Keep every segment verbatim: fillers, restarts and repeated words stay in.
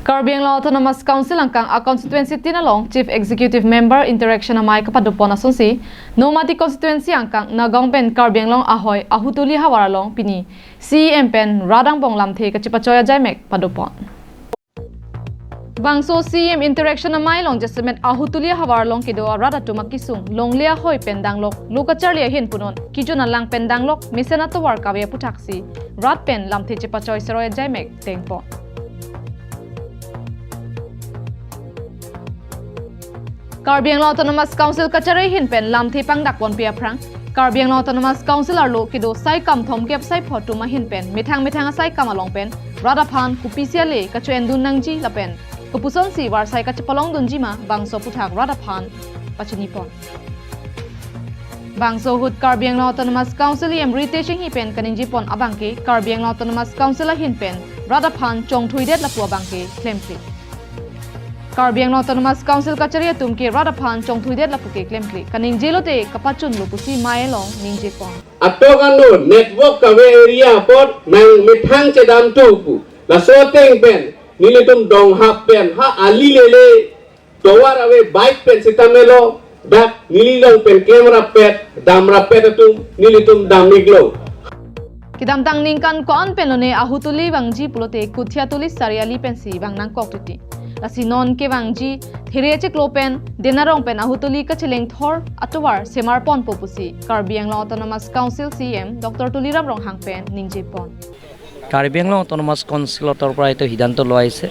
Karbi Anglong Autonomous Council angkang a constituency tin along Chief Executive Member interaction amei kapadopon asonsi, Nomati constituency angkang Nagaon pen Karbi Anglong ahoi Ahutuli havar along pini C E M pen rat angbong lamthe kachepachoi ajaimek padopon. Bangso C E M interaction amei along jasemet Ahutuli havar along kedo arat atum akisung longle ahoi pen danglok, lo kacharli ahin punon, kejun alang pen danglok, mesen atovar kave aputhaksi rat pen lamthe chepachoi seroi ajaimek dengpon. Karbi Anglong Autonomous Council kachari ahin pen lamthe pangdakponpi aphrang, Karbi Anglong Autonomous Council arlo kedo saikam thomkep saipho atum ahin pen methang methang asaikam along pen rat aphan kopisi ale kacho-endun nangji lapen kopusonsi varsai kachepalongdunji ma bangso aputhak rat aphan pachinipon. Bangso ahut Karbi Anglong Autonomous Council E M Ritesh Enghi pen kaningjepon abangke, Karbi Anglong Autonomous Council ahin pen rat aphan chongthuidet lapu abangke klemkle. Karbi Anglong Autonomous Council kachari atum ke rat aphan chongthuidet lapu ke klemkle. Kaningje lote kapachunlo pusi mei along ningjepon. Atok ano network kave area apot nangmethang chedamthu pu. Laso ateng pen nelitum donghap pen ha ali lele tovar ave bike pen sitame lo, dak neli along pen klem rappet, dam rappet atum nelitum dam-iklo. Kedamtang ningkan ko-an pen lone Ahutuli vangji pulote Kuthiatuli sari ali pensi vang nangkok titi. Lasi non kevangji There chiklo pen Denarong pen Ahutuli kacheleng thor atovar semarponpo pusi Karbi Anglong Autonomous Council C E M Doctor Tuliram Ronghang pen ningjepon. Karbi Anglong autonomous কাউন্সিলৰ তৰফৰ পৰা এইটো সিদ্ধান্ত লোৱা হৈছে।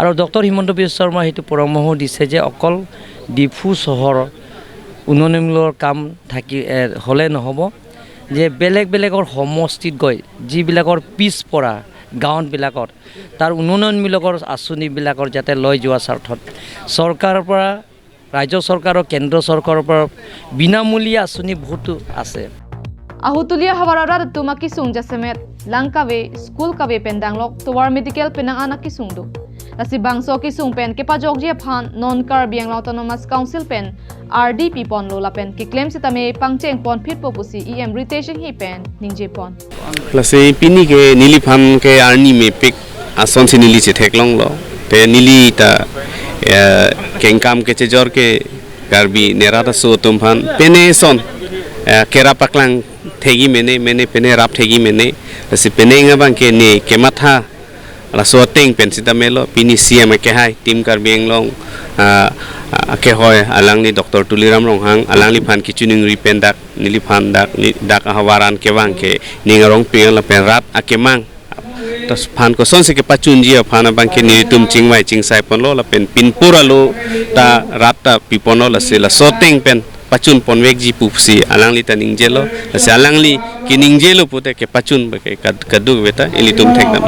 আৰু ডক্টৰ হিমন্ত বিশ্ব শৰ্মাই সেইটো পৰামৰ্শ দিছে যে অকল ডিফু চহৰ উন্নয়নমূলকৰ কাম থাকি, এ, হ'লে নহ'ব, যে বেলেগ বেলেগৰ সমষ্টিত গৈ যিবিলাকৰ পিছপৰা গাঁৱবিলাকত তাৰ উন্নয়নমূলকৰ আঁচনিবিলাকৰ যাতে লৈ যোৱা স্বাৰ্থত চৰকাৰৰ পৰা, ৰাজ্য চৰকাৰ আৰু কেন্দ্ৰ চৰকাৰৰ পৰা বিনামূলীয়া আঁচনি বহুতো আছে। Ahutuli havar arat atum akisung jasemet lang kave, school kave pen danglok, tovar medical penang an akisung do. Lasi bangso akisung pen kepajokji aphan non Karbi Anglong Autonomous Council pen ardi piponlo lapen keklem sitame pangchengpon phitpo pusi E M Ritesh Enghi pen ningjepon. Lasi pini ke neliphan ke arni mepik asonsi neli chetheklonglo. Te neli ta, eh, kengkam kechejor ke Karbi nerat aso atum aphan pene son, eh, kerap paklang thekji mene, mene pene rap thekji mene. Lasi penang abangke ne kematha laso ateng pen sitame lo, pini C E M akehai, Team Karbi Anglong, ah, ah, akehoi alangli Doctor Tuliram Ronghang, alangliphan kachiningri pen dak, neliphan dak, ne, dak ahavar an kevang ke ning arong pen lapen rat akemang. Laso aphan kosonsi kepachunji aphan abangke nelitum chingvai chingsaiponlo lapen pinpur alo ta rat ta piponlo, lasi laso ateng pen pachunponvekji pusi alangli ta ningjelo, lasi alangli keningjelo pute kepachun ba ke kad-, kadokave ta ilitum thekdam.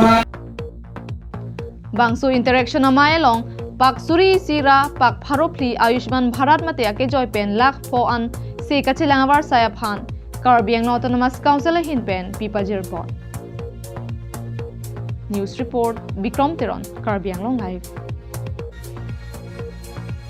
Bangso interaction amei along pak suri isi ra pak pharo phli Ayushman Bharat mate akejoi pen lakh pho an se kachelang avarsai aphan Karbi Anglong Autonomous Council ahin pen pipajirpon. News report, Bikrom Teron, Karbi Anglong Live.